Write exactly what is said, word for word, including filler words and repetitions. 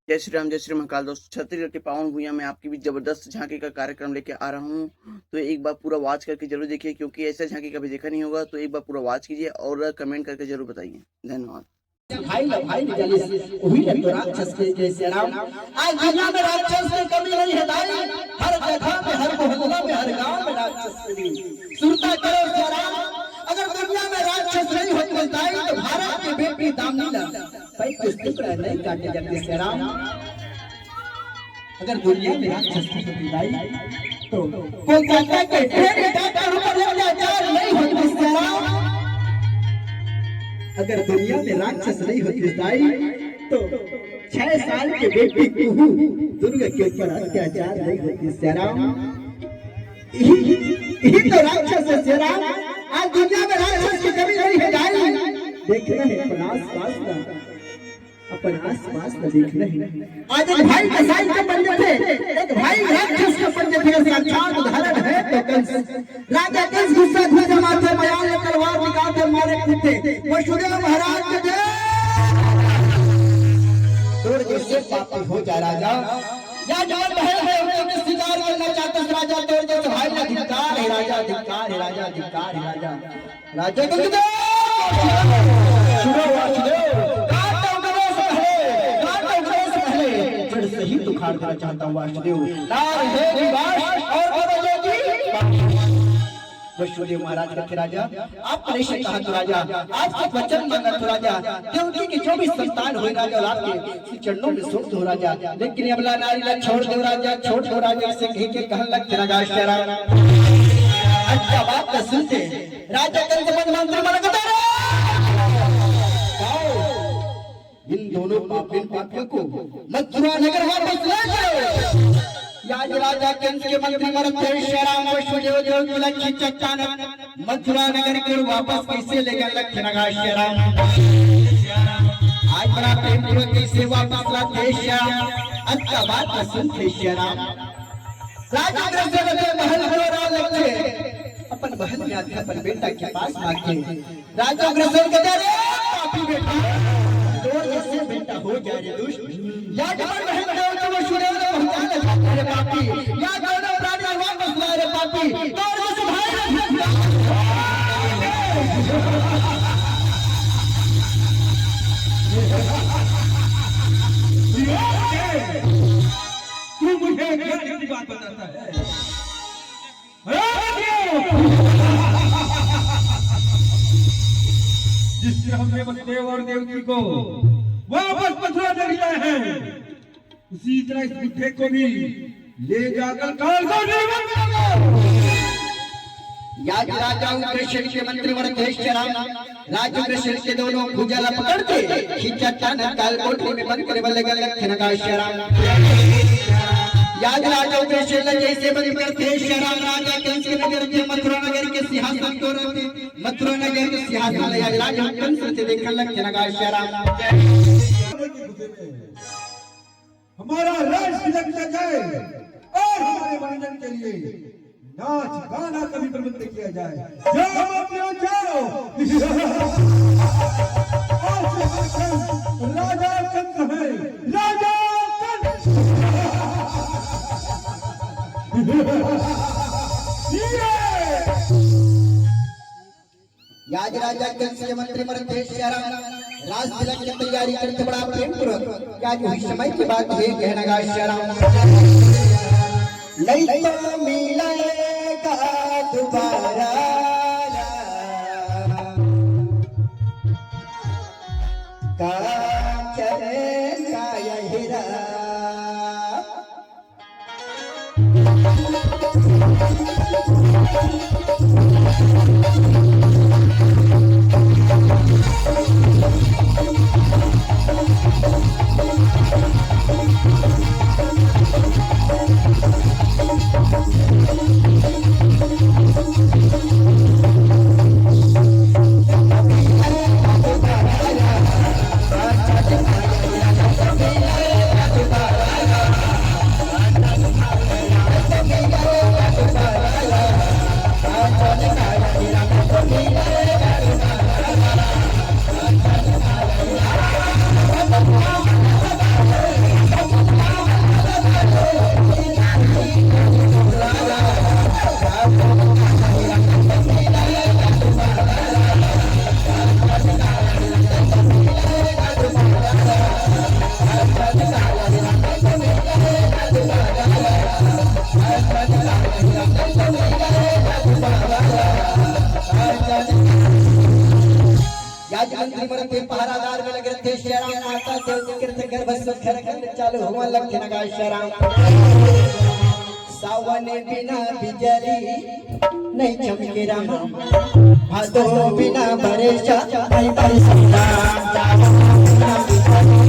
जय श्री राम, जय श्री महाकाल। दोस्तों, छत्तीसगढ़ के पावन भुइयां में आपके बीच जबरदस्त झांकी का कार्यक्रम लेके आ रहा हूँ। तो एक बार पूरा वॉच करके जरूर देखिए, क्योंकि ऐसा झांकी कभी देखा नहीं होगा। तो एक बार पूरा वॉच कीजिए और कमेंट करके जरूर बताइए। धन्यवाद। भाई ल भाई ल जलिस, उही ल तो राक्षस के, के सियाराम। आज दुनिया में राक्षस के कमी नहीं है दाई, हर जगह में, हर मोहल्ला में, हर गांव में राक्षस के भी। सुरता करो सियाराम, अगर दुनिया में राक्षस नहीं होते दाई, तो भारत के बेटी दामिनी ल पैंतीस टुकड़ा नहीं काटे जाते सियाराम। अगर दुनिया में राक्षस नहीं होते दाई, तो कोलकाता के ट्रेन डॉक्टर पर अत्याचार नहीं होते सियाराम। अगर दुनिया में राक्षस नहीं होते दाई, तो छह साल के बेटी कुहू दुर्गा के ऊपर अत्याचार नहीं होते सियाराम। यही, यही तो राक्षस है सियाराम। आज दुनिया में राक्षस की कमी नहीं है दाई। देखना है अपना आसपास का, अपन आसपास में देखना है। आज एक भाई कसाई के पंजे थे, एक भाई राक्षस के पंजे थे, साक्षात उदाहरण है तो कंस। राजा कंस गुस्सा, ध्वजा माथे, मयाल तलवार निकालते मारे कूदते। वसुदेव महाराज के जय। तोर जैसे पापी हो जा राजा, या जवान बहन है उनके शिकार करना चाहते हैं राजा, तोर जैसे भाई का धिक्कार है राजा, धिक्कार है राजा, धिक्कार है राजा। राजा कंस के जय। सुनो वासुदेव, काट दो गणेश पहले, काट दो गणेश पहले, जड़ सहित उखाड़ देना चाहता हूँ वासुदेव। ना रहे निवास और करो जो की। वसुदेव महाराज कहते राजा, आप कैसे कहा तो राजा, आपसे वचन मांगा तो राजा, देवकी की जो भी संतान हुई राजा, आपके चरणों में सोच दो राजा, लेकिन अबला नारी ला छोड़ दो राजा, छोड़ दो राजा, से कह के कहन लग तेरा गाशरा। अच्छा बात तो सुनते, राजा कंस मन मंत्री मन कहता रे, जाओ, इन दोनों पापिन पापियों को मथुरा नगर वापस ले जाओ। आज राजा कंस के मंत्री मरत थे, श्री राम वसुदेव देव तुलसी चट्टान मथुरा नगर के वापस कैसे लेकर लग थे नगा श्री राम। आज बड़ा प्रेम पूर्वक कैसे वापस लाते श्री राम। अंत का बात न सुनते श्री राम। राजा दशरथ के महल को राम लग थे, अपन महल में आके अपन बेटा के पास मांगे। राजा उग्रसेन कहते, "अरे पापी बेटा, तोर जैसे बेटा हो जाए रे दुष्ट। या जबर बहन देव तुम सुने रे भगवान, अरे पापी, या दोनों प्राणी वापस ला रे पापी, तोर जैसे भाई रे।" तू मुझे एक बात बताता है। जिस तरह हमने वसुदेव और देवकी को वापस मथुरा नगरी लाए हैं, उसी तरह इस बुढ़े को भी ले जाकर काल को निर्वंश करो। याद राजा उग्रसेन के मंत्री वर देश चराम राजा उग्रसेन के दोनों भुजा ला पकड़ के खींचा चानन काल कोठरी में बंद करे वाले गलत थे नगा श्री राम। याद राजा उग्रसेन ला जैसे बंद करते श्री राम राजा कंस के नगर के मथुरा नगर के सिंहासन को रहते मथुरा नगर के सिंहासन ला याद राजा कंस से देखने लग थे नगा श्री राम। हमारा राज तिलक किया जाए और हमारे मनोरंजन के लिए नाच गाना का भी प्रबंध किया जाए। जाओ बापियों, जाओ। आज से हमारा कंस राजा कंस है, राजा कंस। ये याद राजा कंस के मंत्री मरते श्री राम राज तिलक की तैयारी करते बड़ा प्रेम पूर्वक। क्या जो इस समय की बात है कहना गा श्री राम। नहीं तो मिलेगा दोबारा कांचन का यही राम। यंत्र मन के पहरादार में लगे रहिथे। श्री राम माता देव के कृत गर्भ सुख घर खंड चालू होवन लगथे नगा श्री राम। सावन बिना बिजली नहीं चमके रामा, भादो बिना बरसा नहीं बरसे राम। सावन बिना बिजली